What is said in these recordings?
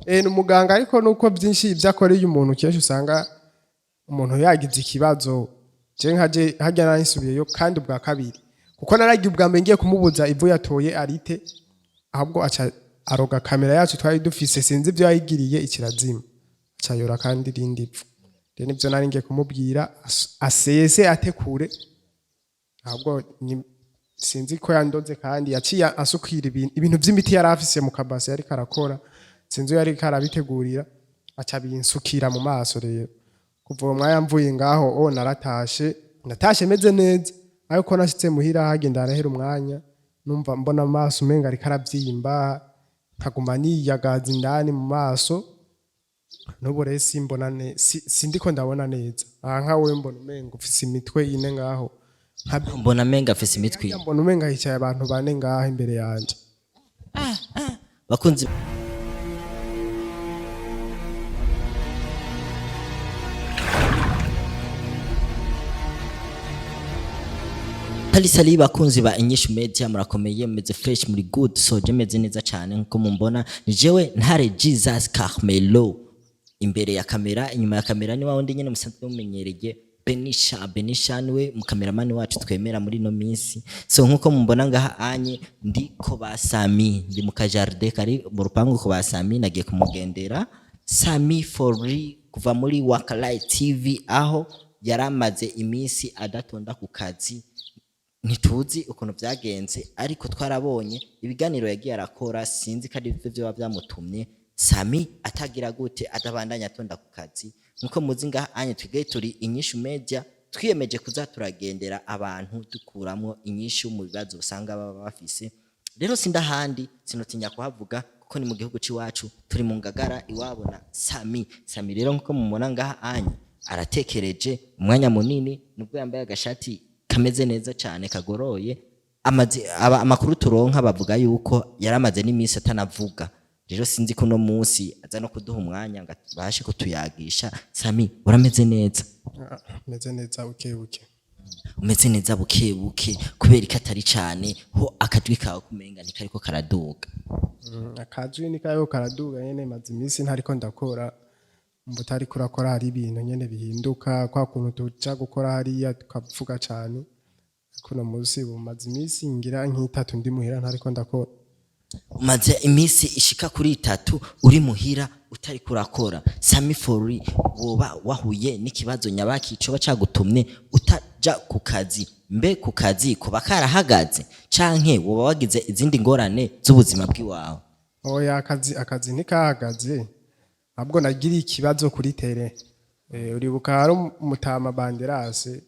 Ni umuganga, ariko nuko byinshi ibyo akoreye umuntu kenshi usanga umuntu yagize ikibazo. Je nkaje harya narisubiyeyo kandi ubwa kabiri, kuko naragiye ubwa mbere ngiye kumubuza ivu yatoye arite, ahubwo aca aroga kamera yacu twari dufise, sinzi ibyo yayigiriye, ikirazima, aca yora kandi irindi vu. Rero nivyo nari ngiye kumubwira asese atekure, ahubwo sinzi ko yandoze kandi yaciye asukira ibintu vy'imiti yari afise mu kabase yariko arakora, sinzi iyo yariko arabitegurira, aca abinsukira mu maso. Rero kuva uwo mwanya mvuye ngaho o naratashe, natashe meze neza, ariko nashitse muhira hagenda harahera umwanya numva mbona amaso umenga ariko aravyimba, nkaguma niyagaza indani mu maso. N'ubu rero simbona sindiko ndabona neza. Aha nka wewe mbona umenga ufise imitwe ine ngaho. Mbona menga afise imitwe ine. Mbona umenga hicaye abantu bane ngaho imbere yanje. Bakunzi Sali sali, bakunzi ba Inyishu Media, murakomeye, meze fresh, muri good. So je meze neza cyane nkuko mumbona, ni jewe Ntare Jesus Carmelo imbere ya kamera, inyuma ya kamera ni wawundi nyene musanzwe mumenyereye, Benisha. Benisha niwe mukameramani wacu twemera muri no minsi. So nkuko mumbona ngaha anye ndi ko ba Sami, ndi mu kajarde kari mu rupangu ko ba Sami, nagiye kumugendera Sami Fori kuva muri Wakalai TV, aho yaramaze iminsi adatonda ku kazi. Ntituzi ukuntu byagenze, ariko twarabonye ibiganiro yagiye arakora, sinzi ko ari byo byoba byamutumye Sami atagira gute, adabandanya atonda ku kazi. Nkuko muzi ngaha anye twige turi Inyishu Media, twiyemeje kuza turagendera abantu dukuramwo inyishu mu bibazo usanga baba bafise. Rero sindahandi, sinotinya kuhavuga kuko ni mu gihugu c'iwacu, turi mu Ngagara iwabo na Sami. Sami rero nkuko mumubona ngaha anye aratekereje umwanya munini, nubwo yambaye agashati kameze neza cyane kagoroye. Amakuru turonka bavuga yuko yaramaze n'iminsi atanavuga. Rero sinzi ko uno munsi aza no kuduha umwanya ngo abashe kutuyagisha. Sami, urameze neza? Meze neza buke buke. Umeze neza buke buke kubera ko atari cyane ho akajwi kawe kumenga ntikariko karaduga? Akajwi ni kayo karaduga nyene, maze iminsi ntariko ndakora. Umva utariko urakora hari ibintu nyene bihinduka, kwa kuntu tuja gukora hariya tukavuga cane, ariko uno munsi bumaze iminsi ngira nk'itatu ndi muhira ntariko ndakora. Umaze iminsi ishika kuri itatu uri muhira utari kurakora. Sami Fori, woba wahuye n'ikibazo nyabaki coba cagutumye utaja ku kazi? Mbe ku kazi kuba karahagaze, canke woba wagize izindi ngorane z'ubuzima bw'iwawe? Oya, akazi ntikahagaze, ahubwo nagiriye ikibazo kuri tere. Uribuka hari umutama Banderase,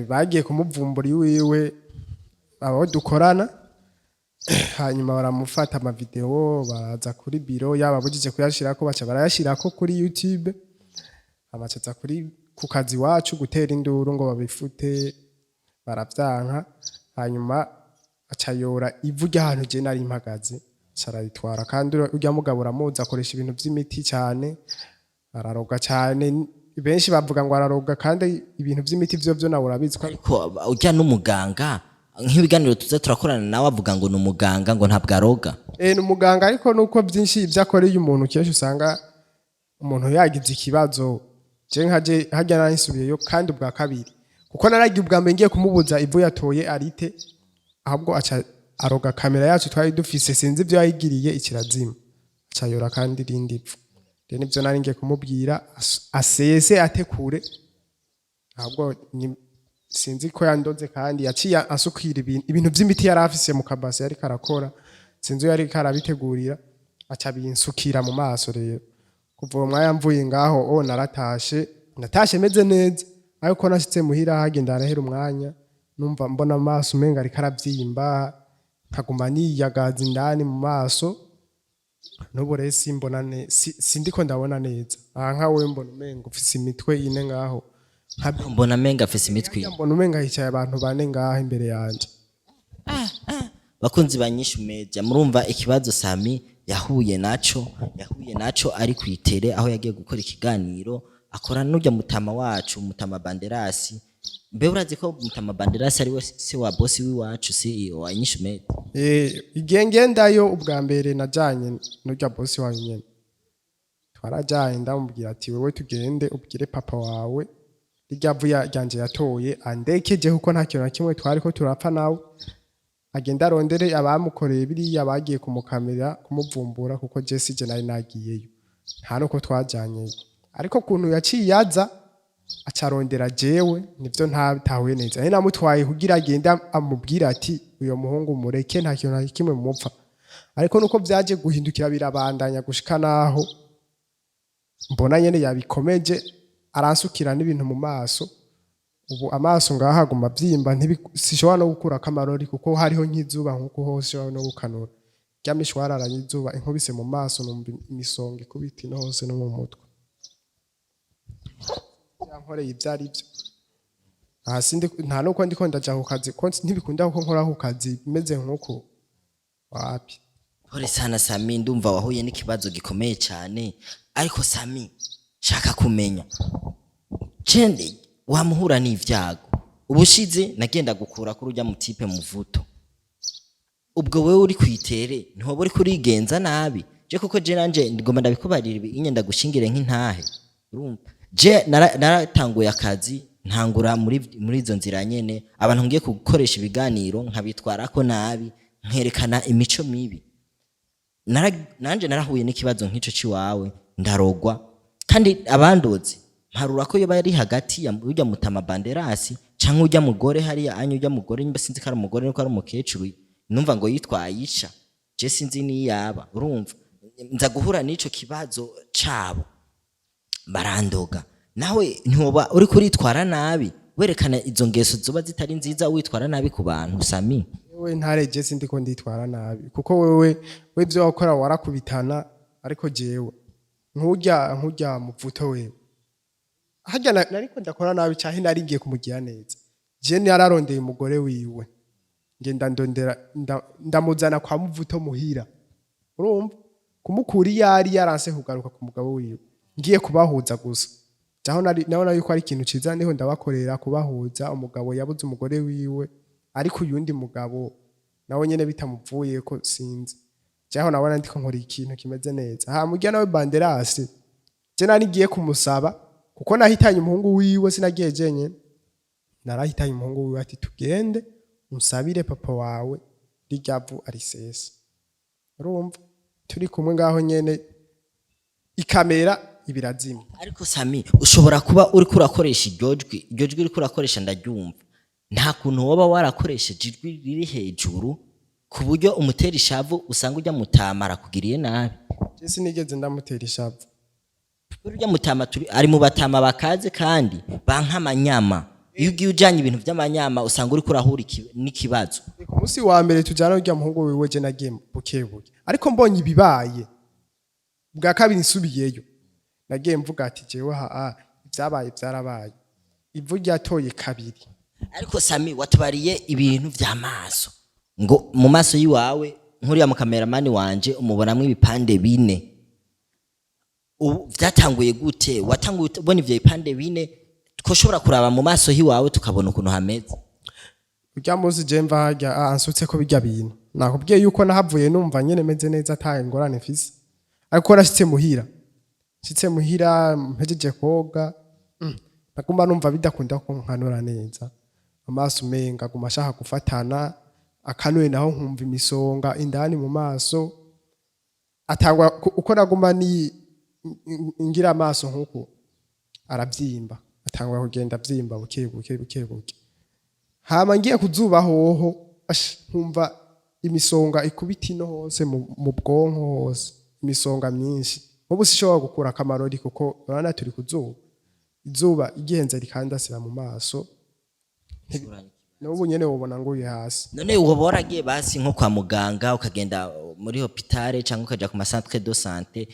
bagiye kumuvumbura iwiwe abo dukorana, hanyuma baramufata amavideo baraza kuri biro yaba abujije kuyashirako, baca barayashirako kuri YouTube, abacaza kuri ku kazi iwacu gutera induru ngo babifute, baravyanka. Hanyuma acayora ivu ry'ahantu je nari mpagaze, aca araritwara. Kandi urya mugabo uramuzi, akoresha ibintu vy'imiti cane, araroga cane, benshi bavuga ngo araroga, kandi ibintu vy'imiti vyo nawe urabizi ko Ariko urya n'umuganga, nk'ibiganiro tuza turakorana nawe avuga ngo ni umuganga, ngo ntabwo aroga. Ni umuganga, ariko nuko byinshi ibyo akoreye umuntu kenshi usanga umuntu yagize ikibazo. Je nkaje harya narisubiyeyo kandi ubwa kabiri, kuko naragiye ubwa mbere ngiye kumubuza ivu yatoye arite, ahubwo aca aroga kamera yacu twari dufise, sinzi ibyo yayigiriye, ikirazima, aca yora kandi irindi vu. Rero nivyo nari ngiye kumubwira asese atekure, ahubwo sinzi ko yandoze kandi yaciye asukira ibintu vy'imiti yari afise mu kabase yariko arakora, sinzi iyo yariko arabitegurira, aca abinsukira mu maso. Rero kuva uwo mwanya mvuye ngaho o naratashe, natashe meze neza, ariko nashitse muhira hagenda harahera umwanya numva mbona amaso umenga ariko aravyimba, nkaguma niyagaza indani mu maso. N'ubu rero simbona sindiko ndabona neza. Aha nka wewe mbona umenga ufise imitwe ine ngaho. Mbona menga afise imitwe ine. Mbona umenga hicaye abantu bane ngaho imbere yanje. Bakunzi ba Inyishu Media, murumva ikibazo Sami yahuye naco, yahuye naco ari kwitere aho yagiye gukora ikiganiro akora n'urya mutama wacu, mutama Banderasi. Mbe urazi ko Mutama Banderas ari we se wa boss w'iwacu, CEO wa Inyishu Media? Igihe ngendayo ubwa mbere, najanye n'urya boss wawe nyene. Twarajanye, ndamubwira ati: "Wewe tugende ubwire papa wawe rirya vu ryanje yatoye andekeje, kuko nta kintu na kimwe twariko turapfa nawe. Agenda arondere abamukoreye biriya bagiye kumukamera, kumuvumbura, kuko je sije nari nagiyeyo, nta nuko twajanyeyo." Ariko ukuntu yaciye aza acarondera jewe, nivyo ntatahuye neza. Nari namutwaye kugira agende amubwire ati: "Uyo muhungu mureke, nta kintu na kimwe mupfa." Ariko nuko vyaje guhindukira, birabandanya gushika naho mbona nyene yabikomeje, aransukira n'ibintu mu maso. Ubu amaso ngaha aguma avyimba, sishobora no gukurako amarori, kuko hariho nk'izuba nkuko hose ushobora no gukanura rya mishwarara y'izuba inkubise mu maso, numva imisonga ikubita ino hose no mu mutwe. Yankoreye ivyo ari vyo aha, sindi nta nuko ndiko ndaja ku kazi, ko ntibikunda kuko nkora ku kazi meze nkuko wapi. Pole sana Sami, ndumva wahuye n'ikibazo gikomeye cyane. Ariko Sami, shaka kumenya cende wamuhura n'ivyago. Ubushize nagenda gukura kuri urya mutipe muvuto, ubwo wewe uri kwitere ntiwoba uri kurigenza nabi. Je kuko je nanje ngomba ndabikubarira ibi inye, ndagushingire nk'intahe. Urumva je naratanguye akazi, ntangura muri izo nzira nyene, abantu ngiye gukoresha ibiganiro nkabitwarako nabi, nkerekana imico mibi. Nanje narahuye n'ikibazo nk'ico ciwawe, ndarogwa. Kandi abandozi mparura ko yoba yari hagati ya urya Mutama Banderasi canke urya mugore hariya anya, urya mugore nimba sinzi ko ari umugore nuko ari umukecuru, numva ngo yitwa Aisha, je sinzi niyaba. Urumva nza guhura n'ico kibazo cabo, barandoga. Nawe ntiwoba uri kuritwara nabi, werekana izo ngeso zoba zitari nziza, witwara nabi ku bantu, Sami? Wewe ntareje, sindiko nditwara nabi, kuko wewe we ivyo wakora warakubitana. Ariko jewe nkurya muvuto wewe harya nariko ndakora nabi canke nari ngiye kumugira neza? Je nararondeye umugore wiwe, ngenda ndondera ndamuzana kwa Muvuto muhira. Urumva kumukura iyo ari yaranse kugaruka ku mugabo wiwe, ngiye kubahuza gusa. Jaho nari nabona yuko ari ikintu ciza niho ndabakorera kubahuza. Umugabo yabuze umugore wiwe, ariko uyundi mugabo nawe nyene bitamuvuye ko sinzi. Jaho nabona ndiko nkora ikintu kimeze neza. Hama urya nawe Banderasi, je nari ngiye kumusaba kuko nahitanye umuhungu wiwe, sinagiye jenyene, narahitanye umuhungu wiwe ati: "Tugende unsabire papa wawe rirya vu arisese." Urumva turi kumwe ngaho nyene, ikamera ibirazimya. Ariko Sami, ushobora kuba uriko urakoresha iryo jwi, iryo jwi uriko urakoresha ndaryumva. Nta kuntu woba warakoresheje ijwi riri hejuru ku buryo umutera ishavu, usanga ujya mutama arakugiriye nabi? Je sinigeze ndamutera ishavu. Urya mutama turi ari mu batama bakaze kandi banka amanyama. Iyo ugiye ujanye ibintu vy'amanyama, usanga uriko urahura n'ikibazo. Ku munsi wa mbere tujana urya muhungu wiwe, je nagiye bukebuke, ariko mbonye ibibaye bwa kabiri nsubiyeyo, nagiye mvuga ati: "Jewe ha ibyabaye byarabaye, ivu ryatoye kabiri." Ariko Sami, watubariye ibintu vy'amaso, ngo mu maso yiwawe nk'uriya mukameramani wanje umubonamwo ibipande bine. Ubu vyatanguye gute? Watanguye ubona ivyo bipande bine? Twoshobora kuraba mu maso hiwawe tukabona ukuntu hameze? Urya munsi je mva harya ansutse ko bijya bintu, nakubwiye yuko nahavuye numva nyene meze neza, ata ingorane mfise. Ariko nashitse muhira, nshitse muhira mpejeje koga, naguma numva bidakunda ko nkanura neza amaso, umenga aguma ashaka gufatana. Akanuye naho nkumva imisonga indani mu maso atangwa uko naguma ni ngira amaso nkuko aravyimba, atangwa kugenda avyimba buke buke buke buke. Hama ngiye kuzuba hoho, ash, nkumva imisonga ikubita ino hose mu bwonko hose, imisonga myinshi. Nk'ubu sishobora gukura akamarori kuko urabona turi kuzuba, izuba igihenze rikandasira mu maso. N'ubu nyene wobona nguye hasi. None woba waragiye basi nko kwa muganga, ukagenda muri hôpital cyangwa ukaja ku ma centre de santé,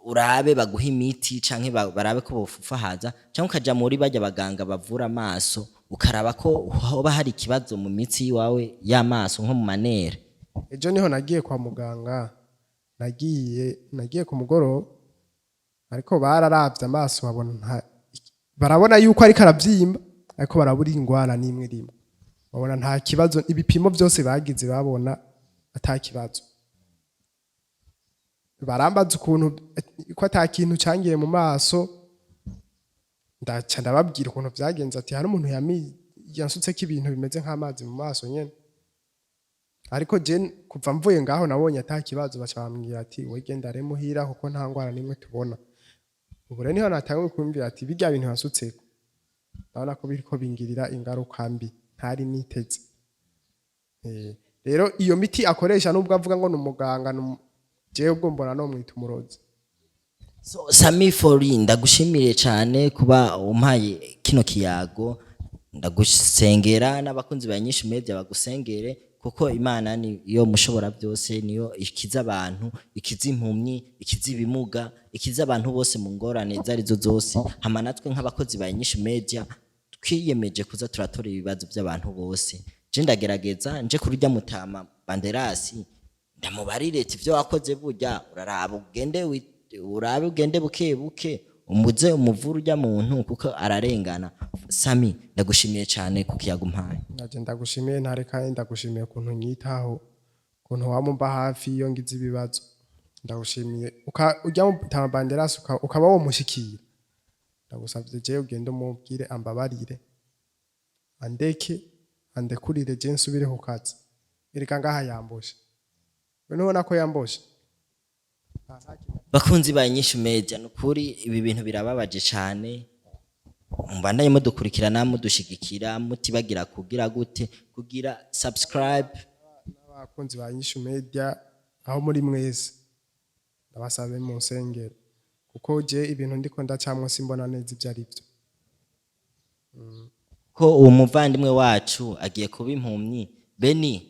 urabe baguha imiti, canke barabe ko bofufahaza, canke ukaja muri barya baganga bavura amaso, ukaraba ko hoba hari ikibazo mu mitsi yiwawe y'amaso, nko mu manere? Ejo niho nagiye kwa muganga, nagiye ku mugoroba, ariko bararavye amaso babona barabona yuko ariko aravyimba. Ariko barabura ingwara n'imwe rimwe, babona nta kibazo. Ibipimo byose bagize babona ata kibazo. Barambaza ukuntu ko ata kintu cangiye mu maso. Ndaca ndababwira ukuntu vyagenze, ati hari umuntu yansutseko ibintu bimeze nk'amazi mu maso nyene. Ariko je kuva mvuye ngaho nabonye ata kibazo. Baca bambwira ati: "We genda re muhira, kuko nta ngwara n'imwe tubona." Ubu rero niho natanguye kumvira ati birya bintu yansutseko, ndabona ko biriko bingirira ingaruka mbi ntari niteze. Rero iyo miti akoresha, nubwo avuga ngo ni umuganga, jewe ubwo mbona no mwita umurozi. So, Sami Fori, ndagushimire cyane kuba umpaye kino kiyago. Ndagusengera n'abakunzi ba Nyinshi Media bagusengere, kuko Imana ni yo mushobora byose, niyo ikiza abantu, ikiza impumyi, ikiza ibimuga, ikiza abantu bose mu ngorane izo arizo zose. Hama natwe nk'abakozi ba Nyinshi Media twiyemeje kuza turatora ibibazo by'abantu bose. Je ndagerageza nje kurya mutama Banderasi, ndamubarire ati ivyo wakoze burya uraraba ugende urabe ugende buke buke, umuze umuvure urya muntu kuko ararengana. Sami, ndagushimiye cyane ku kiyago umpaye. Naje ndagushimiye ntare, kandi ndagushimiye ukuntu nyitaho, ukuntu wamumba hafi iyo ngize ibibazo. Ndagushimiye. Ujya mu Tama Banderas ukaba womushikira, ndagusavye jewe ugende umubwire ambabarire, andeke, andekurire, je nsubire ku kazi. Erega ngaha yamboshe, we ntubona ko yamboshe? Bakunzi ba Nyinshi Media, nukuri ibi bintu birababaje cyane. Mubandanye mudukurikirana, mudushigikira, mutibagira kugira gute, kugira subscribe. N'abakunzi ba Nyishu Media aho muri mwese, ndabasabe mu nsengero, kuko je ibintu ndiko ndacamwo simbona neza ivyo ari vyo. Ko uwo muvandimwe wacu agiye kuba impumyi. Beni.